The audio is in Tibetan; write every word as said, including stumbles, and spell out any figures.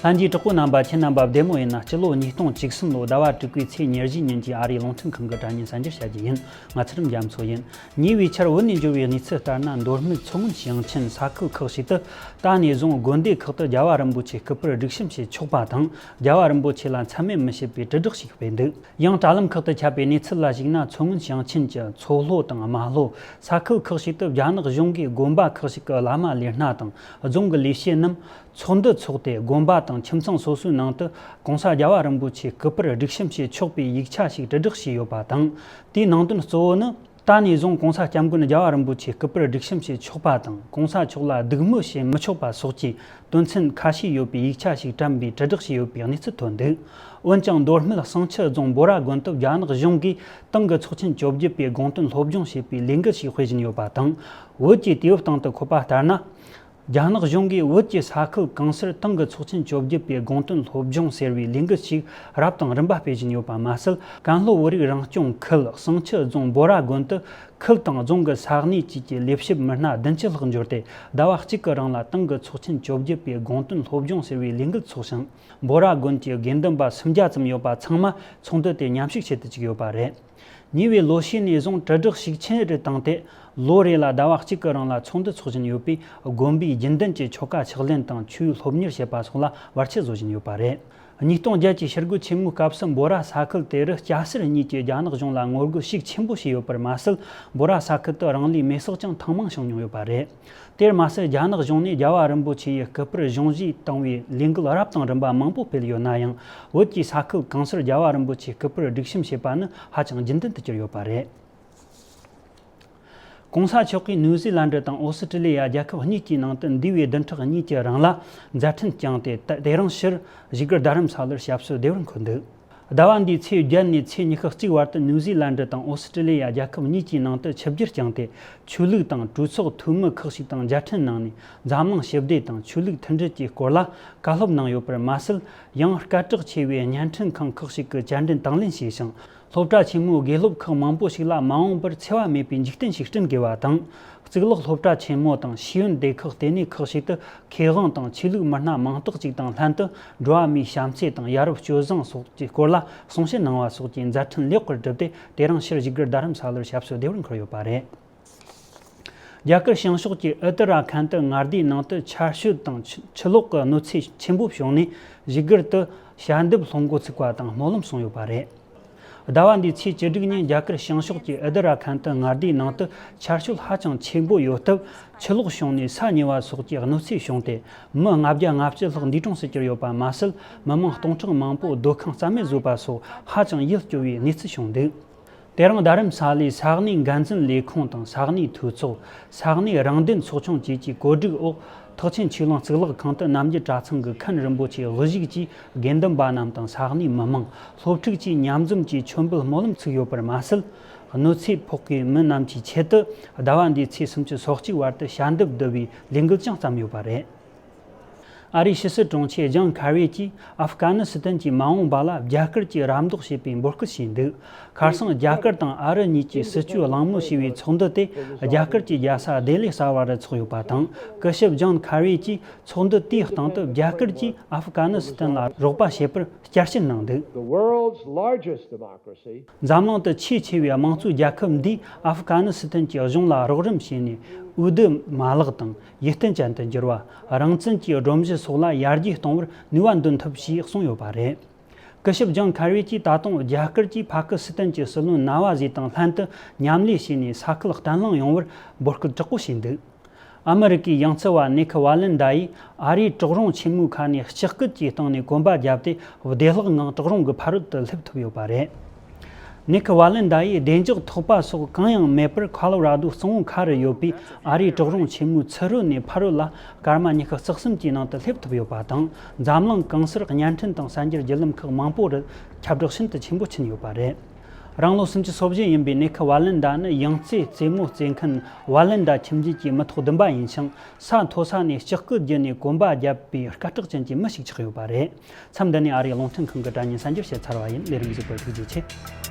ལྷན་རྒྱས་གྲོགས་པོ་རྣམ་པ། ཁྱེད་རྣམ་པ་བདེ་མོ་ཡིན་ན། སྤྱི་ལོ་ཉིས་སྟོང་བཅུ་གསུམ་ལོ་ཟླ་བ་དྲུག་པའི་ཚེས་ཉེར་བཞི་ཉིན་གྱི་ཨ་རིའི་རླུང་འཕྲིན་ཁང་གི་དྲ་བརྙན་གསར་འགྱུར་བཤད་རྒྱུ་ཡིན། ང་ཚེ་རིང་རྒྱ་མཚོ་ཡིན། ཉེ་བའི་ཆར་བོད་ནས་འབྱོར་བའི་གནས་ཚུལ་ལྟར་ན། མདོ་སྨད་མཚོ་སྔོན་ཞིང་ཆེན་ས་ཁུལ་ཁག་ཅིག་ཏུ་ད་ནས་བཟུང་དགོན་སྡེ་ཁག་ཏུ་རྒྱལ་བ་རིན་པོ་ཆེ་སྐུ་པར་སྒྲིག་གཤོམ་བྱེད་ཆོག་པ་དང་། རྒྱལ་བ་རིན་པོ་ཆེ་ལ་མཚན་སྨད་མི་བྱེད་པའི་དྲིལ་བསྒྲགས་ཤིག་སྤེལ་འདུག། ཡང་དྲ་ལམ་ཁག་ཏུ་ཁྱབ་པའི་གནས་ཚུལ་ལ་གཞིགས་ན། མཚོ་སྔོན་ཞིང་ཆེན་གྱི་མཚོ་ལྷོ་དང་རྨ་ལྷོ་ས་ཁུལ་ཁག་ཅིག་ཏུ་རྒྱ་ནག་གཞུང་གིས་དགོན་པ་ཁག་ཅིག་གི་བླ་མ་ལས་སྣ་དང་རྫོང་གི་ལས་བྱེད་རྣམས་ཚོགས་འདུ་འཚོགས་ཏེ། དགོན་པ་དང་ཁྱིམ་ཚང་སོ་སོའི་ནང་དུ་གོང་ས་རྒྱལ་བ་རིན་པོ་ཆེའི་སྐུ་པར་སྒྲིག་གཤོམ་བྱེད་ཆོག་པའི་ཡིག་ཆ་ཞིག་དྲིལ་བསྒྲགས་བྱས་ཡོད་པ་དང་། དེའི་ནང་དོན་གཙོ་བོ་ནི། ད་ནས་བཟུང་གོང་ས་སྐྱབས་མགོན་རྒྱལ་བ་རིན་པོ་ཆེའི་སྐུ་པར་སྒྲིག་གཤོམ་བྱེད་ཆོག་པ་དང་། གོང་ས་མཆོག་ལ་སྡིགས་དམོད་བྱེད་མི་ཆོག་པ་སོགས་ཀྱི་དོན་ཚན་ཁ་ཤས་ཡོད་པའི་ཡིག་ཆ་ཞིག་བཀྲམ་པའི་དྲིལ་བསྒྲགས་བྱས་ཡོད་པའི་གནས་ཚུལ་ཐོན་འདུག། འོན་ཀྱང་། མདོ་སྨད་བསང་ཆུ་རྫོང་འབོ་ར་དགོན་དུ་རྒྱ་ནག་གཞུང་གིས་ཏང་གི་ཚོགས་ཆེན་བཅོ་བརྒྱད་པའི་དགོངས་དོན་སློབ་སྦྱོང་བྱེད་པའི་ལས་འགུལ་ཞིག་སྤེལ་བཞིན་ཡོད་པ་དང་། བོད་ཀྱི་དུས་བབ་སྟེང་དུ་འཁོད་པ་ལྟར་ན། རྒྱ་ནག་གཞུང་གིས་བོད་ཀྱི་ས་ཁུལ་གང་སར་ཏང་གི་ཚོགས་ཆེན་བཅོ་བརྒྱད་པའི་དགོངས་དོན་སློབ་སྦྱོང་ཟེར་བའི་ལས་འགུལ་ཞིག་རབ་དང་རིམ་པ་སྤེལ་བཞིན་ཡོད་པ་མ་ཟད། ཀན་ལྷོ་བོད་རིགས་རང་སྐྱོང་ཁུལ་བསང་ཆུ་རྫོང་འབོ་ར་དགོན་དུ། ཁུལ་དང་རྫོང་གི་ས་གནས་བཅས་ཀྱི་ལས་བྱེད་མི་སྣ་བདུན་ཅུ་ལྷག་འབྱོར་ཏེ། ཟླ་བ་གཅིག་གི་རིང་ལ་ཏང་གི་ཚོགས་ཆེན་བཅོ་བརྒྱད་པའི་དགོངས་དོན་སློབ་སྦྱོང་ཟེར་བའི་ལས་འགུལ་འཚོགས་ཤིང་། འབོ་ར་དགོན་གྱི་དགེ་འདུན་པ་སུམ་བརྒྱ་ཙམ་ཡོད་པ་ཚང་མ་ཚོགས་འདུ་དེ་མཉམ་ཞུགས་བྱེད་དུ་བཅུག་ཡོད་པ་རེད། ཉེ་བའི་ལོ་ཤས་ནས་བཟུང་དྲིལ་བསྒྲགས་ཤུགས་ཆེ་རུ་བཏང་སྟེ། ལོ་རེ་ལ་ཟླ་བ་གཅིག་གི་རིང་ལ་ཚོགས་འདུ་འཚོགས་བཞིན་ཡོད་པས། དགོན་པའི་རྒྱུན་ལྡན་གྱི་ཆོ་ག་ཕྱག་ལེན་དང་ཆོས་སློབ་གཉེར་བྱེད་པ་སོགས་ལ་བར་ཆད་བཟོ་བཞིན་ཡོད་པ་རེད། ཉིས་སྟོང་བརྒྱད་ཀྱི་ཕྱི་རྒོལ་ཆེན་མོའི་སྐབས་སུ་འབོ་ར་ས་ཁུལ་དེ་རུ་སྐྱ་སེར་གཉིས་ཀྱིས་རྒྱ་ནག་གཞུང་ལ་ངོ་རྒོལ་ཤུགས་ཆེན་པོ་བྱས་ཡོད་པར་མ་ཟད། འབོ་ར་ས་ཁུལ་དུ་རང་ལུས་མེ་སྲེག་ཀྱང་ཐེངས་མང་བྱུང་མྱོང་ཡོད་པ་རེད། དེར་མ་ཟད། རྒྱ་ནག་གཞུང་ནས་རྒྱལ་བ་རིན་པོ་ཆེ་ཡི་སྐུ་པར་གཞུང་བཞེས་བཏང་བའི་ལས་འགུལ་རབ་དང་རིམ་པ་མང་པོ་སྤེལ་ཡོད་ན་ཡང་། བོད་ཀྱི་ས་ཁུལ་གང་སར་རྒྱལ་བ་རིན་པོ་ཆེའི་སྐུ་པར་སྒྲིག་གཤོམ་བྱེད་པ་ནི་ཧ་ཅང་རྒྱུན་ལྡན་དུ་གྱུར་ཡོད་པ་རེད། གོང་ས་མཆོག་གིས་ནིའུ་ཛི་ལན་ཌི་དང་ཨོ་སི་ཀྲི་ལི་ཡ་རྒྱལ་ཁབ་གཉིས་ཀྱི་ནང་དུ་འདས་པའི་བདུན་ཕྲག་གཉིས་ཀྱི་རིང་ལ་མཛད་འཕྲིན་བསྐྱངས་ཏེ། ད་དེ་རིང་ཕྱིར་བཞུགས་སྒར་རྡ་རམ་ས་ལར་ཞབས་སོར་བདེ་བར་འཁོད་འདུག། ཟླ་བ་འདིའི་ཚེས་བརྒྱད་ནས་ཚེས་ཉི་ཤུ་གཅིག་བར་དུ་ནིའུ་ཛི་ལན་ཌི་དང་ཨོ་སི་ཀྲི་ལི་ཡ་རྒྱལ་ཁབ་གཉིས་ཀྱི་ནང་དུ་ཆིབས་བསྒྱུར་བསྐྱངས་ཏེ། ཆོས་ལུགས་དང་གྲོས་ཚོགས་འཐུས་མི་ཁག་ཅིག་དང་མཇལ་འཕྲད་གནང་ནས། འཛམ་གླིང་ཞི་བདེ་དང་ཆོས་ལུགས་མཐུན་སྒྲིལ་གྱི་སྐོར་ལ་བཀའ་སློབ་གནང་ཡོད་པར་མ་ཟད། ཡང་། སྐད་གྲགས་ཆེ་བའི་བརྙན་འཕྲིན་ཁང་ཁག་ཅིག་གི་བཅར་འདྲིར་དང་ལེན་བྱས་ཤིང་། སློབ་གྲྭ་ཆེན་མོའི་དགེ་སློབ་ཁག་མང་པོ་ཞིག་ལ་མ་འོངས་པར་འཚེ་བ་མེད་པའི་འཇིག་རྟེན་ཞིག་བསྐྲུན་དགོས་པ་དང་། གཙུག་ལག་སློབ་གྲྭ་ཆེན་མོ་དང་ཤེས་ཡོན་སྡེ་ཁག་ལྟེ་གནས་ཁག་ཞིག་ཏུ། མཁས་དབང་དང་ཆོས་ལུགས་མི་སྣ་མིང་རྟགས་ཅིག་དང་ལྷན་དུ། འགྲོ་བ་མིའི་བྱམས་བརྩེ་དང་ཡ་རབས་སྤྱོད་བཟང་སོགས་ཀྱི་སྐོར་ལ་གསུང་བཤད་གནང་བ་སོགས་ཀྱི་མཛད་འཕྲིན་ལེགས་པར་གྲུབ་སྟེ། དེ་རིང་ཕྱིར་བཞུགས་སྒར་རྡ་རམ་ས་ལར་ཞབས་སོར་བདེ་བར་འཁོད་ཡོད་པ་རེད། རྒྱ་གར་བྱང་ཕྱོགས་ཀྱི་ཨུ་ཏི་ར་ཁན་ཏི་མངའ་སྡེའི་ནང་དུ་ཆར་ཞོད་དང་ཆུ་ཆུ་ལོག་གི་གནོད་འཚེ་ཆེན་པོ་བྱུང་ནས། བཞུགས་སྒར་དུ་ཞལ་འདེབས་སློང་འགོ་ཚུགས་པ་དང་སྨོན་ལམ་གསུངས་ཡོད་པ་རེད། ཟླ་བ་འདིའི་ཚེས་བཅུ་དྲུག་ཉིན་རྒྱ་གར་བྱང་ཕྱོགས་ཀྱི་ཨུ་ཏི་ར་ཁན་ཏི་མངའ་སྡེའི་ནང་དུ་ཆར་ཞོད་ཧ་ཅང་ཆེན་པོ་ཡོད་སྟབས། ཆུ་ལོག་བྱུང་ནས་ས་ཉིལ་བ་སོགས་ཀྱི་གནོད་འཚེ་བྱུང་སྟེ། མི་ལྔ་བརྒྱ་ལྔ་བཅུ་ལྷག་འདས་གྲོངས་སུ་གྱུར་ཡོད་པ་མ་ཟད། མི་མང་སྟོང་ཕྲག་མང་པོ་སྡོད་ཁང་རྩ་མེད་བཟོས་པ་སོགས་ཧ་ཅང་ཡིད་སྐྱོ་བའི་གནས་ཚུལ་བྱུང་འདུག། དེ་རིང་རྡ་རམ་ས་ལའི་ས་གནས་འགན་འཛིན་ལས་ཁུངས་དང་ས་གནས་འཐུས་ཚོགས། ས་གནས་རང་བདེན་ཚོགས་ཆུང་བཅས་ཀྱི་གོ་སྒྲིག་འོག། ཐེག་ཆེན་ཆོས་ལུང་གཙུག་ལག་ཁང་དུ་རྣམ་རྒྱལ་གྲྭ་ཚང་གི་མཁན་རིན་པོ་ཆེ་དབུ་བཞུགས་ཀྱིས། དགེ་འདུན་པ་རྣམས་དང་ས་གནས་མི་མང་། སློབ་ཕྲུག་བཅས་མཉམ་འཛོམས་ཀྱིས་མཆོད་འབུལ་སྨོན་ལམ་ཚུགས་ཡོད་པར་མ་ཟད། གནོད་འཚེ་ཕོག་པའི་མི་རྣམས་ཀྱི་ཆེད་དུ། ཟླ་བ་འདིའི་ཚེས་སུམ་ཅུ་སོ་གཅིག་བར་དུ་ཞལ་འདེབས་བསྡུ་བའི་ལས་འགུལ་ཀྱང་བརྩམས་ཡོད་པ་རེད། ཨ་རིའི་ཕྱི་སྲིད་དྲུང་ཆེ་ཇོན་ཁ་རི་ཡེ་གྱིས། ཨབ་གྷ་ནི་སི་ཐན་གྱི་མ་འོངས་པ་ལ་རྒྱ་གར་གྱིས་རམ་འདེགས་བྱེད་པའི་འབོད་སྐུལ་བྱས་འདུག། ཁ་སང་རྒྱ་གར་དང་ཨ་རི་གཉིས་ཀྱི་སྲིད་བྱུས་གླེང་མོལ་བྱས་པའི་ཚོགས་འདུ་དེ། རྒྱ་གར་གྱི་རྒྱལ་ས་ལྡི་ལི་གསར་པར་འཚོགས་ཡོད་པ་དང་། སྐུ་ཞབས་ཇོན་ཁ་རི་ཡེ་གྱིས་ཚོགས་འདུ་དེའི་སྟེང་དུ། རྒྱ་གར་གྱིས་ཨབ་གྷ་ནི་སི་ཐན་ལ་རོགས་པ་བྱེད་པར་བསྐྱར་ཞིབ་གནང་འདུག། The world's largest democracy. འཛམ་གླིང་དུ་ཆེས་ཆེ་བའི་དམངས་གཙོའི་རྒྱལ་ཁབ་འདིས་ཨབ་གྷ་ནི་སི་ཐན་གྱི་གཞུང་ལ་རོགས་རམ་བྱས་ནས། འོས་བསྡུ་མ་ལག་དང་ཡིད་བརྟན་ཅན་དུ་འགྱུར་བ། རང་བཙན་གྱི་སྒྲོམ་གཞི་སོགས་ལ་ཡར་རྒྱས་གཏོང་བར་ནུས་པ་འདོན་ཐུབ་ཞེས་གསུངས་ཡོད་པ་རེད། སྐུ་ཞབས་ཇོན་ཁ་རི་ཡེ་གྱིས་ད་དུང་རྒྱ་གར་གྱིས་ཕ་ཀི་སི་ཐན་གྱི་སྲིད་བློན་ན་ཝ་ཟི་དང་ལྷན་དུ་མཉམ་ལས་བྱས་ནས་ས་ཁུལ་བརྟན་ལྷིང་ཡོང་བར་འབོད་སྐུལ་དྲག་པོ་བྱས་འདུག། ཨ་མི་རི་ཀའི་ཡང་རྩེ་བ་ནེ་ཁི་ཝ་ལན་ཌ་ཡིས་ཨ་རིའི་གྲོག་རོང་ཆེན་མོའི་ཁ་ནས་ལྕགས་སྐུད་ཀྱི་སྟེང་ནས་གོམ་པ་བརྒྱབ་སྟེ། བདེ་བླག་ངང་གྲོག་རོང་གི་ཕ་རོལ་དུ་སླེབས་ཐུབ་ཡོད་པ་རེད། ནེ་ཁི་ཝ་ལན་ཌ་ཡིས་བདེ་འཇགས་ཐོགས་པ་སོགས་གང་ཡང་མེད་པར། ཁོ་ལོ་ར་རྡོ་གཙང་བོ་ཁ་རུ་ཡོད་པའི་ཨ་རིའི་གྲོག་རོང་ཆེན་མོའི་ཚུ་རོལ་ནས་ཕ་རོལ་ལ་སྐར་མ་ཉི་ཤུ་རྩ་གསུམ་གྱི་ནང་དུ་སླེབས་ཐུབ་ཡོད་པ་དང་། འཛམ་གླིང་གང་སར་བརྙན་འཕྲིན་དང་གསར་འགྱུར་བརྒྱུད་ལམ་ཁག་མང་པོ་རུ་ཁྱབ་བསྒྲགས་ཤིན་ཏུ་ཆེན་པོ་ཕྱིན་ཡོད་པ་རེད། རང་ལོ་སུམ་ཅུ་སོ་བཞི་ཡིན་པའི་ནེ་ཁི་ཝ་ལན་ཌ་ནི་ཡང་རྩེའི་རྩེད་མོ་རྩེ་མཁན་ཝ་ལན་ཌ་ཁྱིམ་རྒྱུད་ཀྱི་མི་ཐོག་བདུན་པ་ཡིན་ཞིང་། ས་མཐོ་ས་ནས་ལྕགས་སྐུད་བརྒྱུད་ནས་གོམ་པ་བརྒྱབ་པའི་སྐད་གྲགས་ཅན་གྱི་མི་ཞིག་ཆགས་ཡོད་པ་རེད། མཚམས་འདི་ནས་ཨ་རིའི་རླུང་འཕྲིན་ཁང་གི་དྲ་བརྙན་གསར་འགྱུར་བཤད་ཚར་བ་ཡིན། ལས་རིམ་གཟིགས་པར་ཐུགས་རྗེ་ཆེ།